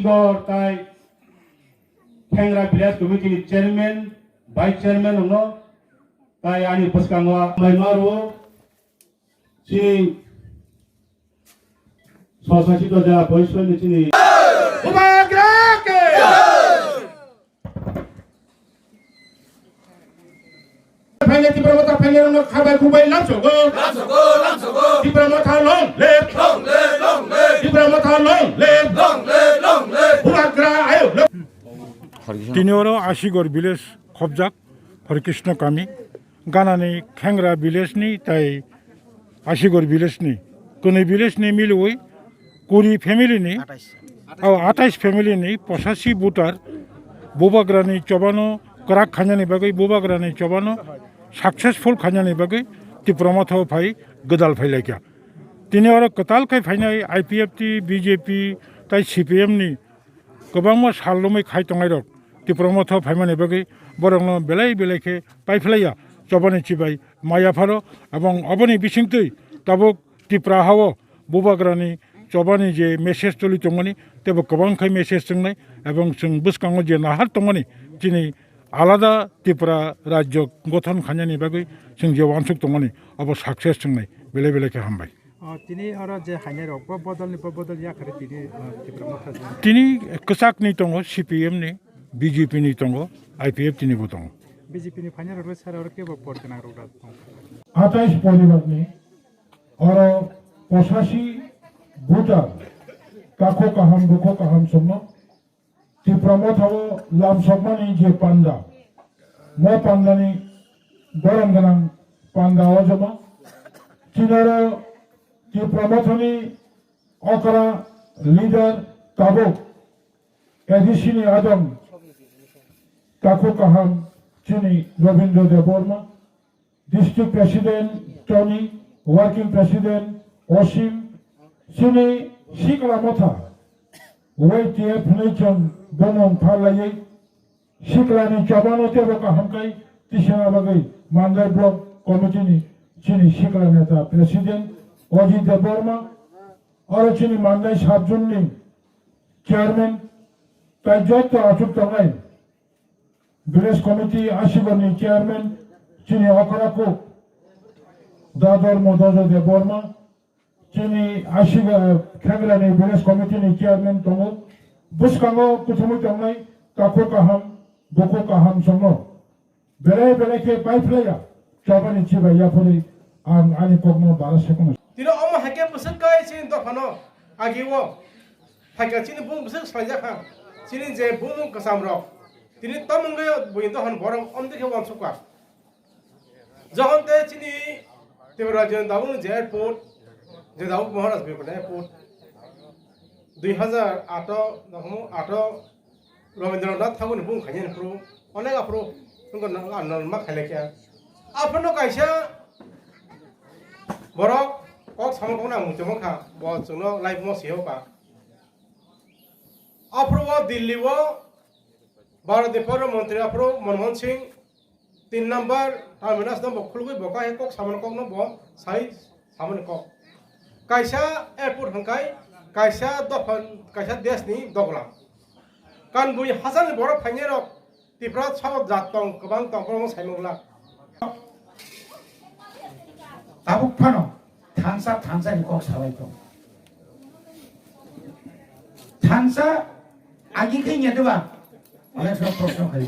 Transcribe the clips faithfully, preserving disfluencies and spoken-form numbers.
Igor tai Khengra Village Committee ni Chairman, Vice Chairman rokno tai ani bwskango hambai ma rwo. Chini swsasito jela porishod ni chini Bubagra ke! Phaile Tipra Motha phaile rokno khabai khubai lamsogo. Lamsogo, lamsogo. Tipra Motha long live. Long live, long live. Tipra Motha long live. Long live, long live. Bubagra ayo. Tini oro Asigor village khobjak, Harikrishna kami, ganani Khengra village ni tai Asigor village ni, kwnwi village ni milwi kuri family ni, o atais family ni posasi voter Bubagra ni chobano kwrak khainani bagwi, Bubagra ni chobano successful khainani bagwi Tipra Motha o phai gwdal phailaikha. Tini oro kwtal khai phainai I P F T, B J P tai C P M ni kwbangma sal romwi khai tongnai rok Tipra Motha o phaimani bagwi borokno belai belai khe paiphlaiya chobani chibai maya pharo, ebong oboni bisingtwi tabuk Tipra hao Bubagrani chobani je message tuli tongmani tebo kwbang khai message chwngnai, ebong chwng bwskango je nahar tongmani chini alada Tipra rajyo gothon khainani bagwi chwng je wansuk tongmani obo success chwngnai, belai belai khe hambai. O, tini oro je hainai rok, bo bodol ni, bo bodol yakhare tini, o, Tipra Motha je. Tini kwchak ni tongo, C P M ni, B J P ni tongo, I P F T ni bo tongo. B J P ni phainai rok le sara oro kebo por gwnang rok da tong. Atais poribar ni oro posasi voter, kakho kaham, bukho kaham songno Tipra Motha o lamsokmani je panda, mo pandani borom gwnang panda o joma. Chinaro Tipra Mothani okra leader tabuk A D C ni adong takhu kaham chini Rabindra Debbarma, District President Tony, Working President Osim, chini Sikla Motha, Y T F hwnwi chwng bumung pharlaiwi, Siklani chobano teibo kaham khai tisana bagwi Mandai Block Committee ni chini Sikla Neta President Ajit Debbarma, oro chini Mandai Sub Zone ni Chairman, tai joto achuk tongnai Village Committee Asigor ni Chairman chini okra kuk Dador Modojo Debbarma, chini Asigor Khengra ni Village Committee ni Chairman tongo. Bwskango kuthumwi tongnai takhu kaham, bukhu kaham songno belai belai khe paiphlaiya chobani chibai yaphurwi ang ani kokno bara sekono. Tino omo hai khe bwswk kai chini dophano agi o phaikha chini bumung bwswk swlaijakha. Chini je bumung kwcham rok tini tomungwi buini dophani borok omtwi khe uansukha. Jokhon te chini Tripura rajyoni tabuk je airport, je tabuk Maharaj Bipan airport, dui hazar ato, ato Rabindranath Thakurni bung khainani phuru, onek aphuru wngkha nang, ang nang ma khailai kha. Aphano kaisa borok kok samung kok nang muchungma kha, bo chwngno live mo sio ka. Aphuru o Delhi o Bharat ni Pradhan Mantri aphuru Manmohan Singh tin number terminus no bo khulugwi bo kaiha kok samani kok no bo sai samani kok. Kaisa airport hwnkhai kaisa dopha, kaisa desh ni doglam. Kanbui hachal ni borok phainai rok Tripura sao jat tong, kwbang tong, kwbangma saimung glak. Tabuk phano thansa, thansa ni kok salai tong. Thansa agi khe nya deba? Onek sono proshno khai.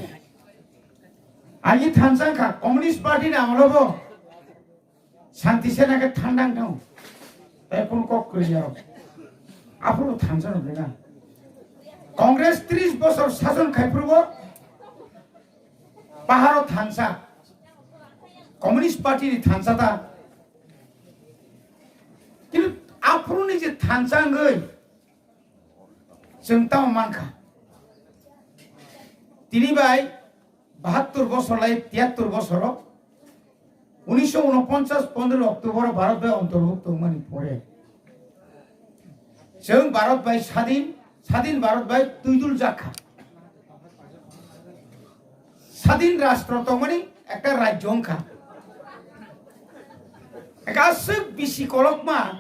Agi thansa kha, Communist Party ni amolo bo Shanti Sena khe thandang thang. Tai kun kok kwrwi ya. Aphuru thansa no bena. Congress tris bosor sason khai phuru bo paharo thansa. Communist Party ni thansa ta. Kintu aphuru ni je thansa wngwi chwng tamo mankha. Tini bai bahattur bosor lai tiyattur bosoro unisho unoponchas pondro October o Bharat bai ontorbhukto wngmani pore chwng Bharat bai sadin, sadin Bharat bai twidul jakha. Sadin rastro tongmani ekta rajyo wngkha. Ekaswk bisi kolokma,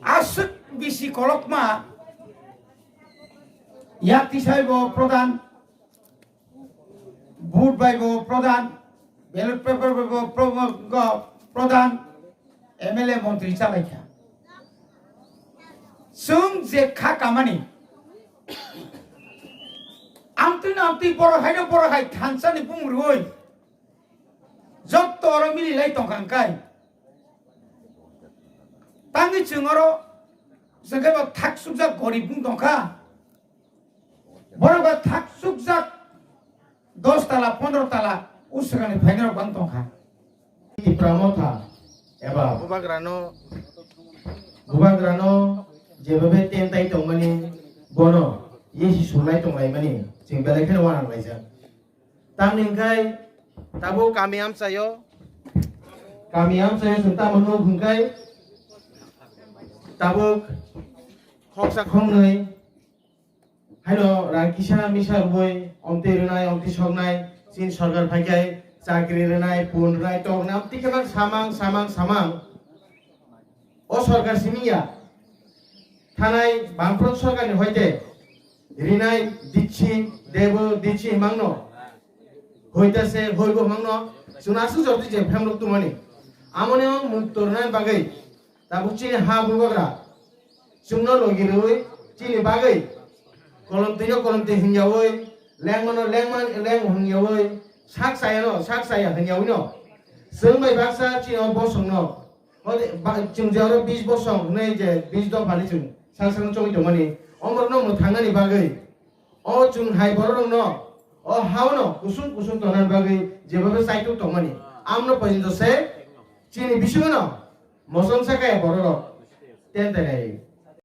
aswk bisi kolokma Yak tisai bo prodhan, vote bai bo prodhan, ballot paper bai bo pro-, go prodhan, M L A montri chalaikha. Chwng je kha kamani, amtwi no amtwi borok hai no borok hai thansa ni bumung rwui jotto oro mili lai tongkha hwnkhe. Tangwi chwng oro chwng khe bo thak sukjak gorib wng tongkha. Borok bai thak sukjak dos tala, pondro tala usrani phainarok bang tongkha. Tipra Motha eba Bubagrano, Bubagrano jebabe tentai tongmani bono yesi sulai tonglaimani chwng belai kheno wanang laijak. Tamni hwnkhe tabuk kami amchaio, kami amchaio chwng tamo nuk hwnkhe tabuk khoksa khoknwi haino rang kisa misa rwui omtwi rwnai, omtwi soknai, chini sorkar phaikhai chakri rwnai, pun rwnai, tok rwnai, amtwi khe mang samang, samang, samang. O sorkar simi ya. Thanai Bamfront sorkar ni hoite rinai ditsi, debo ditsi himangno. Hoita se hoibo himangno. Chwng aswk jorti je phemrok tumani. Amoni o mukto rwnai bagwi tabuk chini ha bubagra chwngno logi rwui chini bagwi kolomtwino kolomtwi hwnyaui, lengmano lengman leng hwnyaui, sak sayano sak saya hwnyaui no. Chwng bai baksa chini o bosongno. Hode ba-, chwng je oro bis bosong hwnwi je bis dophani chwng sak sakno chongwi tongmani, omorokno mwthangnani bagwi, o chwng hai bororokno, o haono kusung kusung tongnani bagwi jebaba saitok tongmani, amno pojonto se chini bisingono mosongsa kaya bororok tentai lai.